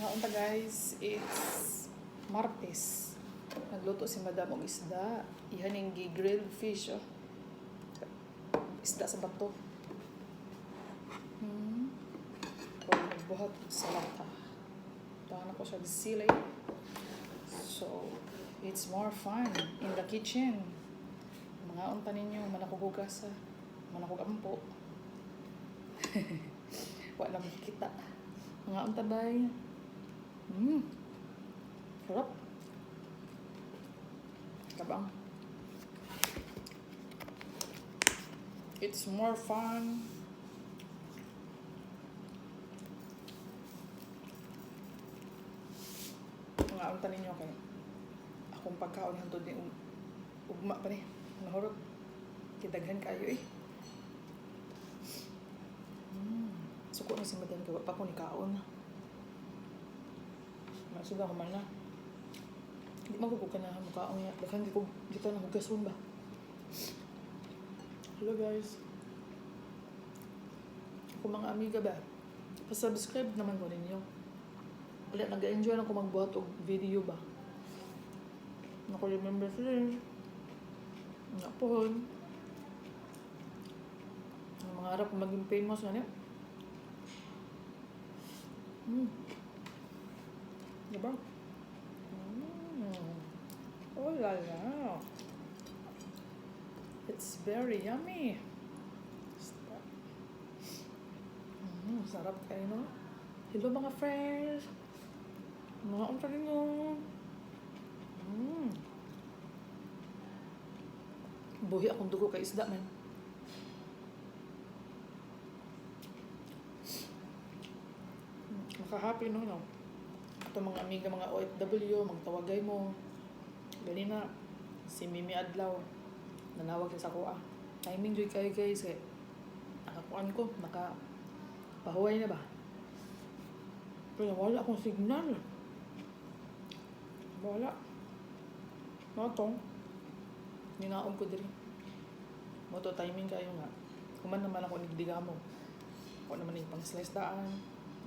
Mga unta, guys, it's Martes. Nagluto si Madam og isda. Ihaning gi-grilled fish, oh. Isda sa bato. O nagbuhat og salata. Tahan ako siya sili. So, it's more fun in the kitchen. Mga unta ninyo, manakog hugas, ha. Manakog ampo. Wala mo kita. Mga unta, bay. Sarap. Kabang. It's more fun. Mga unta ninyo kay akong pagkaon hantod ni ugma pa ni. Nahurot. Kidaghan kayo eh. Suko na si Madam kay wa pa ko ni kaon. Masuga ko man na. Di man ko ganahan mukaon niya. Daghan di ko dito na hugason ba. Hello, guys. Ako mga amiga ba. Pa-subscribe naman ko ninyo. Wala, nag-enjoy na ko magbuhat og video ba. Nako, remember sila. Nga pohon. Ang mga harap maging famous na niya. Diba? Oh la la. It's very yummy. Stop. Sarap kayo, no? Hello, mga friends. Mga unta ninyo. Buhi akong dugo kay isda man. Makahappy no, no? Ito mga amiga, mga OFW, magtawagay mo. Gani na, si Mimi Adlaw, nanawag siya sa kuha. Timing joy kayo, guys, eh. Nakakuan ko, naka pahuway na ba? Pero wala akong signal. Wala. Mao ninaom ko diri. Mao to timing kayo nga. Human naman ako nigdigamo. Ako naman yung pang slice daan.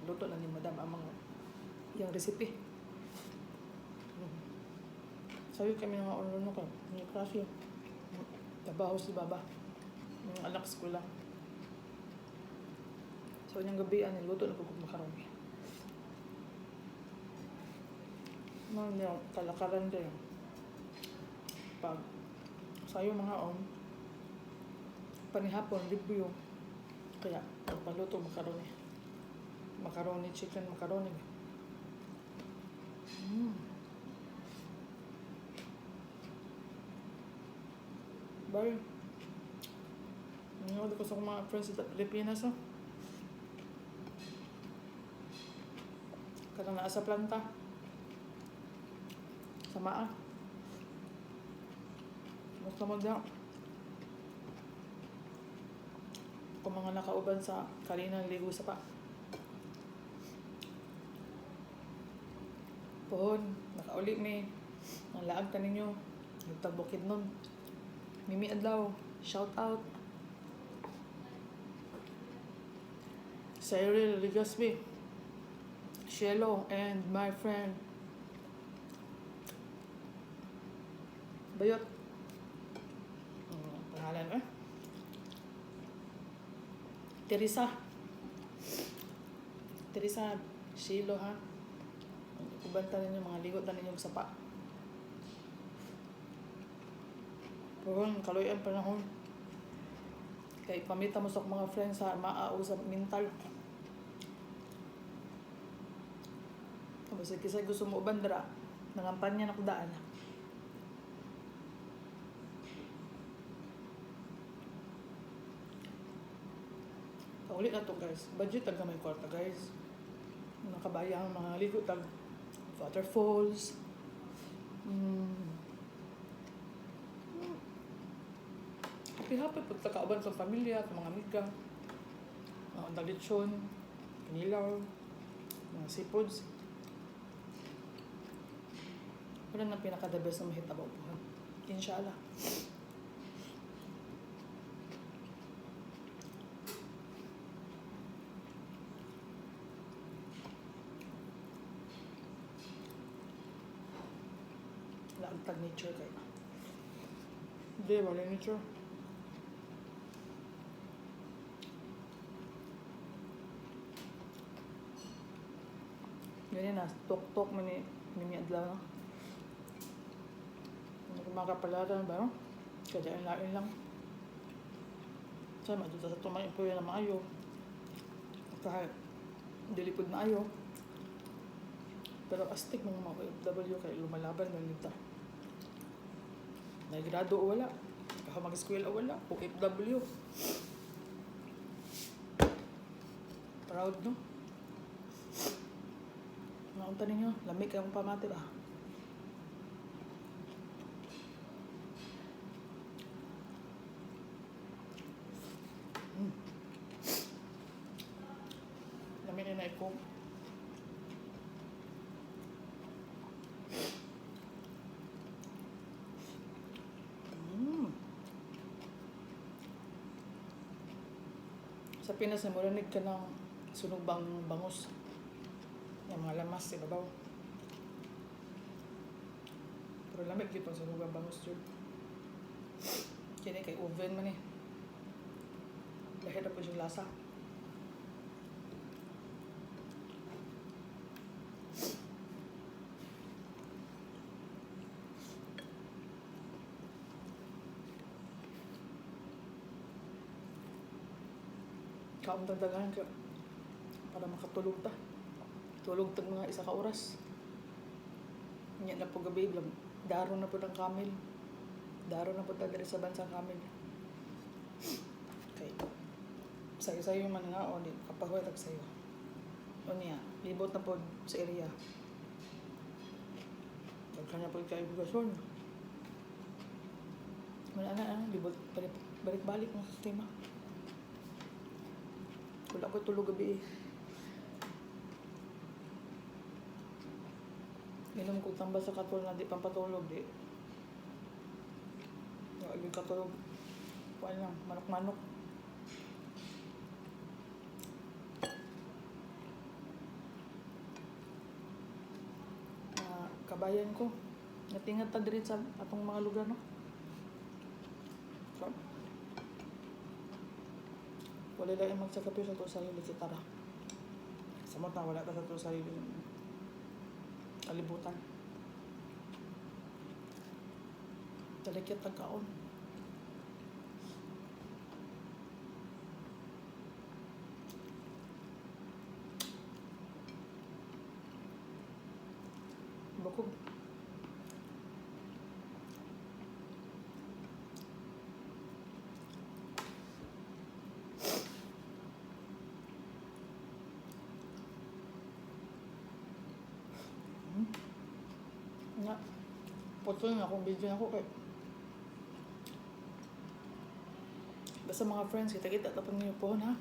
Luto na ni Madam ang mga iyang recipe. Sabi kami nga ano no kay ni klase. Trabaho si Baba. Yung anak eskwela. So, inyong gabi, ano, luto na ko macaroni. Ano niya, kalakaran kayo. Pag sayo mga on, panihapon, review. Kaya, pagpaluto macaroni. Macaroni, chicken macaroni. Bye. Ngayon ko sa akong mga friends sa Pilipinas, oh. Kanang naa sa planta. Sa maa. Basta mo diha. Kung mga nakauban sa Karina Ligo sa pa. Pohon, nakauli mi. Ang laag ta ninyo. Nagtagbukid nun. Mimi Adlaw, shout out. Cyril Ligasby, Shelo, and my friend. Bayot. Pangalan eh. Teresa. Teresa, Shilo ha. Ubanta ninyo, mga ligot na ninyong sapa. Pohon, kaloy ang panahon. Kay pamita mo sa akong mga friends sa maa o sa mental. Tapos kisa gusto mo uban dra, nangampanya na ko daan. Pauli na to, guys. Budget tag may kwarta, guys. Nakabaya ang mga ligo tag waterfalls. Happy happy pag kauban sa pamilya, sa mga amiga. Mga lechon, kinilaw, mga seafoods. Wala nang pinaka the best na mahitabo po. Inshallah. Laag tag nature kay. Hindi, wala nature. Ganyan na, tok-tok man ni Mimi Adlaw, no? Ano kung makapalaran ba, no? Kaya lain lang. Sa matuta sa tumay po na maayo. Kahit dili pud maayo. Pero astig mga mga OFW kay lumalaban man nita. Nagrado o wala. Baka mag-eskwela o wala. OFW. Proud, no? Naunta ninyo. Lamig kayong pamati ba? Lamig na na ko. Sa Pinas, namuranig ka ng sunog bang bangus. Yung mga lamas, ibabaw. Pero lamig gyud pang sunog ang bangus jud. Kini kay oven man eh. Lahi na po siyang lasa. Kaon tang daghan ka para makatulog ta. Tulog tag mga isa ka oras. Nya na po gabi, daro na po ng camel. Daro na po ta diri sa bansang camel. Okay. Sayo-sayo man nga o di kapahuway tag sayo. O niya, libot na po sa area. Daghan na po kayo bugasyon. Wala na, ah, libot, balik, balik-balik ng sistema. Wala ko tulog gabi eh. Inom ko tambal sa katol na di pampatulog di. Wala yung katulog. Kuan lang, manok-manok. Mga kabayan ko, natingat ta diri sa atong mga lugar, no? So, wala lang magsakapyo sa to sarili kita ra. Samot na wala ta sa to sarili kalibutan. Talikit tagkaon. Bukog. Nga. Putol na akong video na ako kay basta mga friends, kita-kita tapos ninyo po ha.